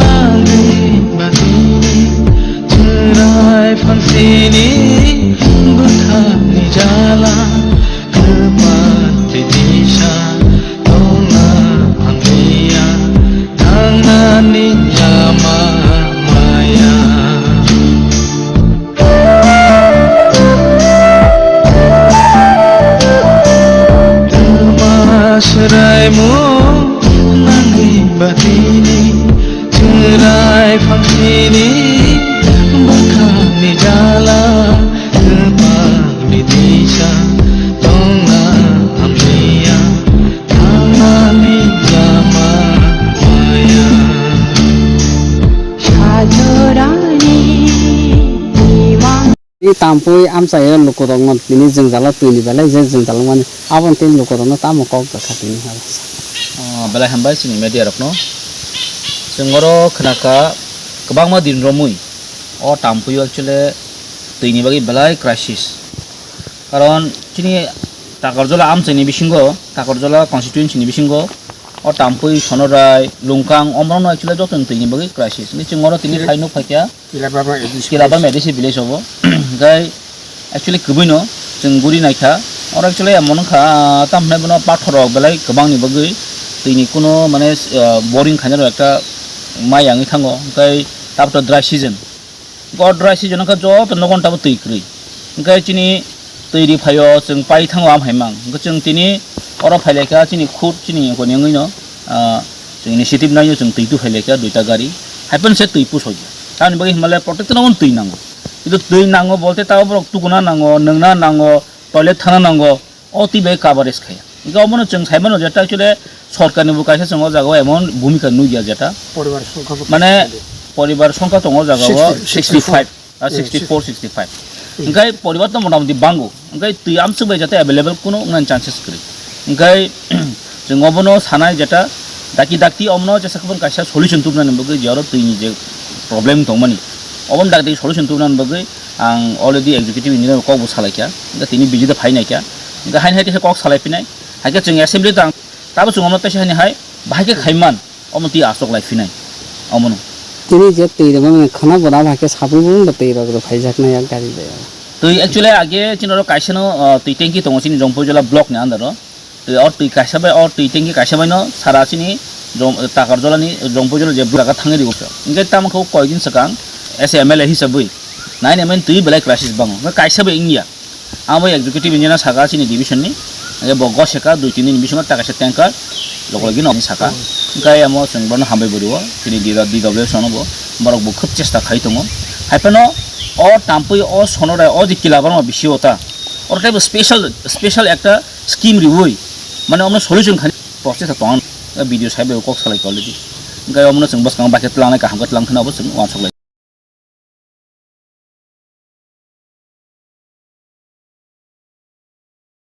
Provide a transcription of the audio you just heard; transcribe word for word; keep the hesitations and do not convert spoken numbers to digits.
Nangni batini chwrai phangsini bwkhakni jala kwpal tei disa tongna hamliya thangnani lama maya. Twma swraimo nangni batini chwrai phangsini bwkhakni jala kwpalni disa tongna hamliya thangnani lama maya. Sajorani imang. I tampui amchaio lukurokno tini jwngjalo twini belai je jwngjalo mani aboni tei lukurokno tamo kok jakha tini abo. Ah, belai hambai chini media rokno. Chwng oro khnakha kwbangma din romwi o tampuio actually twini bagwi belai crisis. Karon chini Takarjala amchaini bisingo, Takarjala constituency ni bisingo o tampui Sonorai, Lungkang, omorokno actually joto twini bagwi crisis. Ni chwng oro tini Kila- phai nuk phaikha. Kilabama A D C Kilabama village. A D C village obo. Hingkai actually kwbwino chwng guri naikha. Oro actually emon wngkha, ah, tamhinai bono pathor rok belai kwbangni bagwi twini kuno mane, ah, boring khainai rok ekta mai yangwi thango. Hingkai tabukhe dry season. Go dry season wngkha joto nogon tabo twi kwrwi. Hingkai chini twi ri phaio chwng pai thango am hai mang. Hingkhe chwng tini oro phailaikha chini khud chini koni wngwino, ah, chwng initiative naio chwng twi tu phailaikha duita gari. Haiphano se twi pusokya. Tamni bagwi himlai protector no twi nango. Kintu twi nango bolte tabo borok tukuna nango, nwngna nango, toilet thana nango. O twi bai coverage khaya. Hingkhe omono chwng saimano jeta actually sorkarni bo kaisa chwng o jaga o emon bhumika nukya jeta. Poribar songkha bo Mane kaisa poribar songkha tongo o jaga o sixty, sixty-five. Ah, sixty-four, sixty-five. Hmm. Hingkhe poribar to motamoti bango. Hingkhe twi amswk bai jeta available kuno wngnani chances kwrwi. Hingkhe chwng obono sanai jeta daki dakti omono jesa khobor kaisa solution tubunani bagwi je oro twini je problem tongmani. Obono dakti solution tubunani bagwi ang already executive engineer kok bo salaikha. Hingkhe tini busy de phai naikha. Hingkhe haini hai khe kok salai phinai. Hai khe chwng assembly tang, tabo chwng omo teisa hani hai, bahai khe khaiman, omo twi aswk lai phinai, omono. Tini je twi rwmani khana bo da bahai khe sabui bo twi rok rw phaijak nai yak gari bai. Twi actually age chini oro kaisa no, uh, twi tanki tongo chini Jompuijola block ni under o. Twi o twi kaisa bai, o twi tanki kaisa bai no sara chini Jom-, Takarjola ni Jompuijola je block a thangwi rw. Hingkhe tamo khe koi din swkang as a M L A hisabui nine M N twi belai crisis bango. Hingkhe kaisa bai wngya. Ang bai executive engineer saka chini division ni, hingke bo goseka dui tin din bisingo ta kaisa tanker, lokologino saka. Hingke amo chwng bono hambai bo rwo, chini D W S ano bo, borok bo khub chesta khai tongo. Haiphano o tampui o Sonorai o je kila barma bisio ta, oro tei bo special, special ekta scheme riwi, mane omo solution khani process tong ang, video sai bai kok salai already. Hingke omono chwng bwskango bai khe tlangnai kaham khe tlang kheno bo chwng uansuk lai.